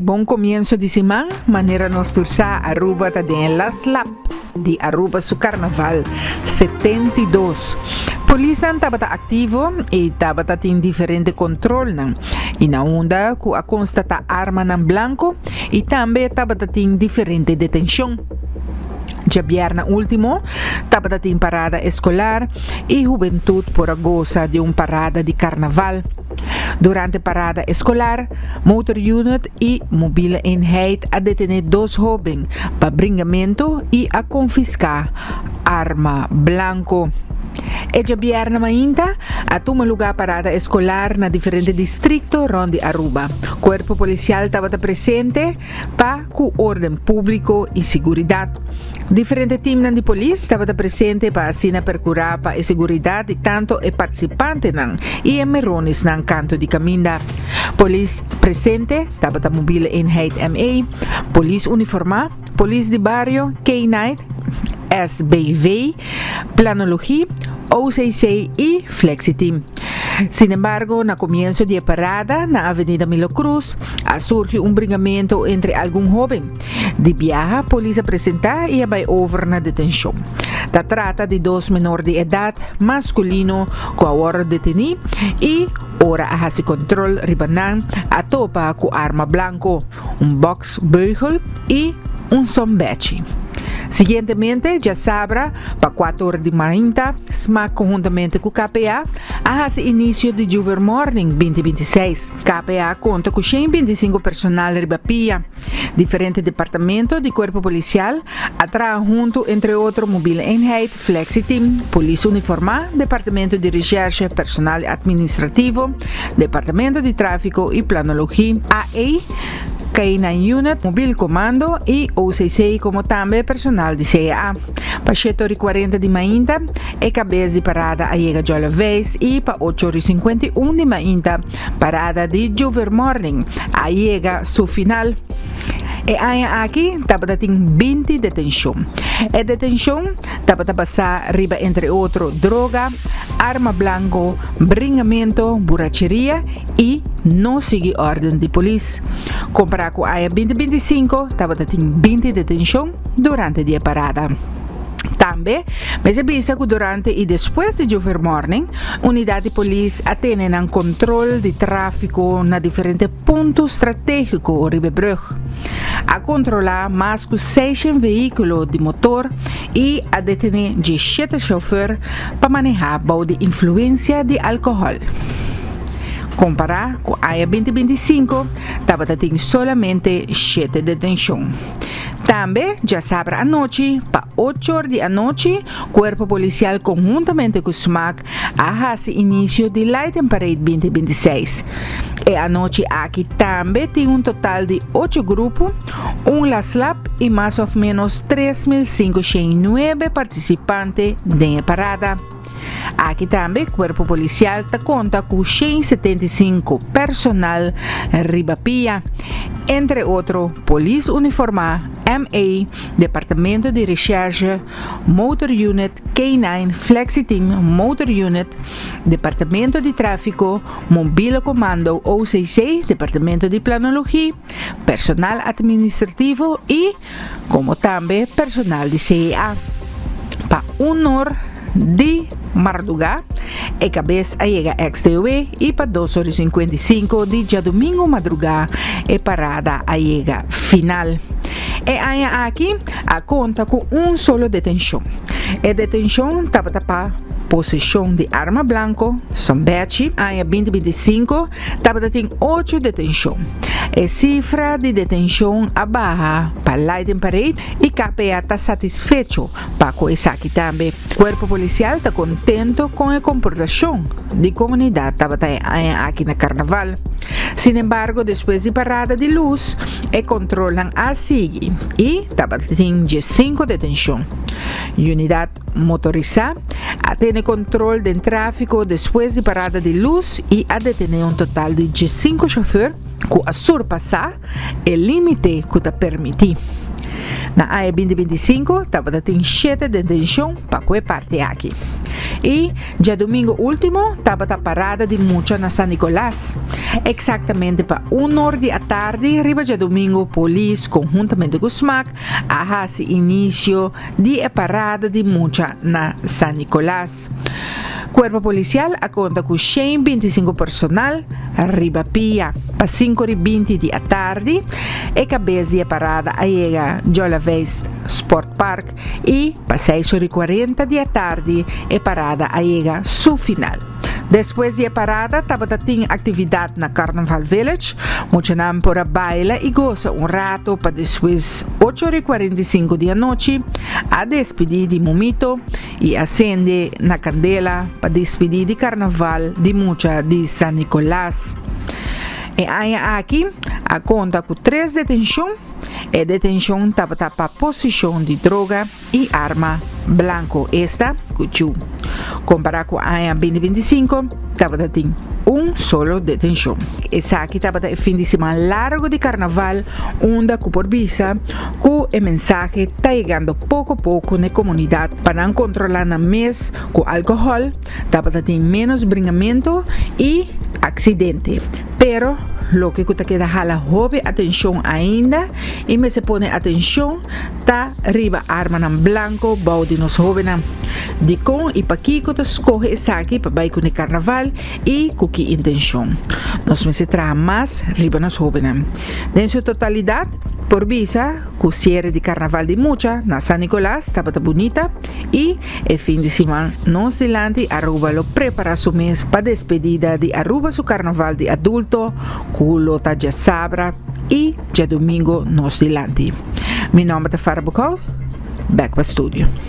Bon comienzo di siman. Manera nos tur sa, Aruba ta den e last lap di Aruba su Carnaval 72. Polisnan tabata activo y tabata tin diferente controlnan y na unda cu a constata armanan blanco y tambe tabata tin diferente detencion. Djabièrnè último tabata tin parada eskolar i hubentut por a gosa di un parada di karnaval. Durante parada eskolar, Motor Unit i Mobiele Eenheid a detené dos hóben pa bringamentu i a konfiská arma blanko. E djabièrnè mainta a tuma lugá parada eskolar na diferente distrikto rònt di Aruba. Kuerpo polisial tabata presente pa ku orden públiko i siguridat. Diferente timnan di polis tabata presente pa asina perkurá pa e siguridat di tantu e partisipantenan i e meronisnan kantu di kaminda. Polis presente tabata Mobiele Eenheid ME, polis uniformá, polis di bario, K-Night, SBV, Planologie, OCC i Flexiteam. Sinembargo, na komienso di e parada na Avenida Milo Cruz a surgi un bringamento entre algun hoben. Di biaha polis a presenta i a bai over na detenshon. Ta trata di dos menor di edat maskulino ku a wòrdu detení i ora a hasi kontrol riba nan a topa ku arma blanko, un bòksbeugel i un sòmbèchi. Siguientemente djasabra pa kuater ora di mainta smac konhuntamente ku KPA a hasi inisio di Juvermorning 2026. KPA a konta ku 125 personal riba pia. Diferente departamento di Kuerpo Polisial a traha huntu entre otro Mobiele Eenheid, Flexi Team, Polis Uniformá, Departamento di Recherche, Personal Administrativo, Departamento di Tráfiko i Planologie, AE, K9 Unit, Mobiel Comando i OCC komo tambe personal di CEA. Pa shete ora i kuarenta di mainta e kabes di parada a yega Jolleweis i pa ocho ora i 51 di mainta parada di Jovermorning a yega su final. E aña aki tabata tin 20 detenshon. E detenshon tabata basá riba entre otro droga, arma blanko, bringamento, buracheria i no sigui órden di polis. Kompará ku aña 2025 tabata tin 20 detenshon durante di e parada. Tambe mester bisa ku durante i despues di Jovermorning, unidat di polis a tene nan kontrol di tráfiko na diferente punto stratégiko riba e brùg. A kontrolá mas ku seishen vehíkulo di motor i a detené 17 shofùr pa manehá bou di influensia di alkohòl. Kompará ku aña 2025 tabata tin solamente shete detenshon. Tambe djasabra anochi pa ocho or di anochi Kuerpo Polisial konhuntamente ku smac a hasi inisio di Lighting Parade 2026. E anochi aki tambe tin un total di ocho grupo, un laslap i mas òf ménos 3509 partisipante den e parada. Aki tambe Kuerpo Polisial ta konta ku 175 personal riba pia, entre otro polis uniformá, MA, Departamento di Recherche, Motor Unit, K9, Flexiteam, Motor Unit, Departamento di Tráfiko, Mobiele Commando, OCC, Departamento di Planologie, personal administrativo i komo tambe personal di CEA. Pa un or di mardugá e kabes a yega XTW i pa dos or i 55 di djadumingu madrugá e parada a yega final. E aña aki a konta ku un solo detenshon. E detenshon tabata pa poseshon di arma blanko, sòmbèchi. Aña 2025 tabata tin ocho detenshon. E sifra di detenshon a baha pa Lighting Parade i KPA ta satisfecho pa ku esaki tambe. Kuerpo Polisial ta kontento kon e komportashon di komunidat tabata e aña aki na Karnaval. Sinembargo despues di parada di lus e kontrolnan a sigui i tabata tin 15 detenshon. Unidat Motorisá a tene kontrol den tráfiko despues di parada di lus i a detené un total di 15 shofùr ku a surpasá e límite ku ta permití. Na aña 2025 tabata tin shete detenshon pa ku e parti aki. Y diadomingo ultimo tabata parada di mucha na San Nicolas. Exactamente pa 1 or di atardi riba diadomingo polis conhuntamente cu SMAC a haci inicio di e parada di mucha na San Nicolas. Cuerpo Policial a conta cu 125 personal riba pia. Pa 5:20 di atardi e cabes di e parada a yega Jola Veist Sport Park y pa 6:40 di atardi e parada a yega su final. Despues di e parada tabata tin actividad na Carnival Village, muchanan por a baila y goza un rato pa despues 8:45 di anochi a despedi di Mumito y a cende na candela pa despedi di Carnaval di mucha di San Nicolas. E aña aki a conta cu tres detencion. E detencion tabata pa posicion di droga y arma blanco, esta cuchu. Compara cu aña 2025 tabata tin un solo detencion. Esaki tabata e fin di siman largo di Carnaval, unda cu por bisa cu e mensahe ta yegando poco poco na comunidad pa nan controla nan mes cu alcohol, tabata tin menos bringamento y accidente. Pero loke cu ta keda hala hopi atencion ainda y mester pone atencion ta riba armanan blanco bou di nos hobennan. Dicon y pakico ta scoge esaki pa bay cu ne Carnaval y cu ki intencion? Nos mester traha mas riba nos hobennan. Den su totalidad por bisa cu cierre di Carnaval di mucha na San Nicolas tabata bunita y e fin di siman nos dilanti Aruba lo prepara su mes pa despedida di Aruba su Carnaval di adulto cu lo ta diasabra y diadomingo nos dilanti. Mi nomber ta Farah Boekhout, back pa studio.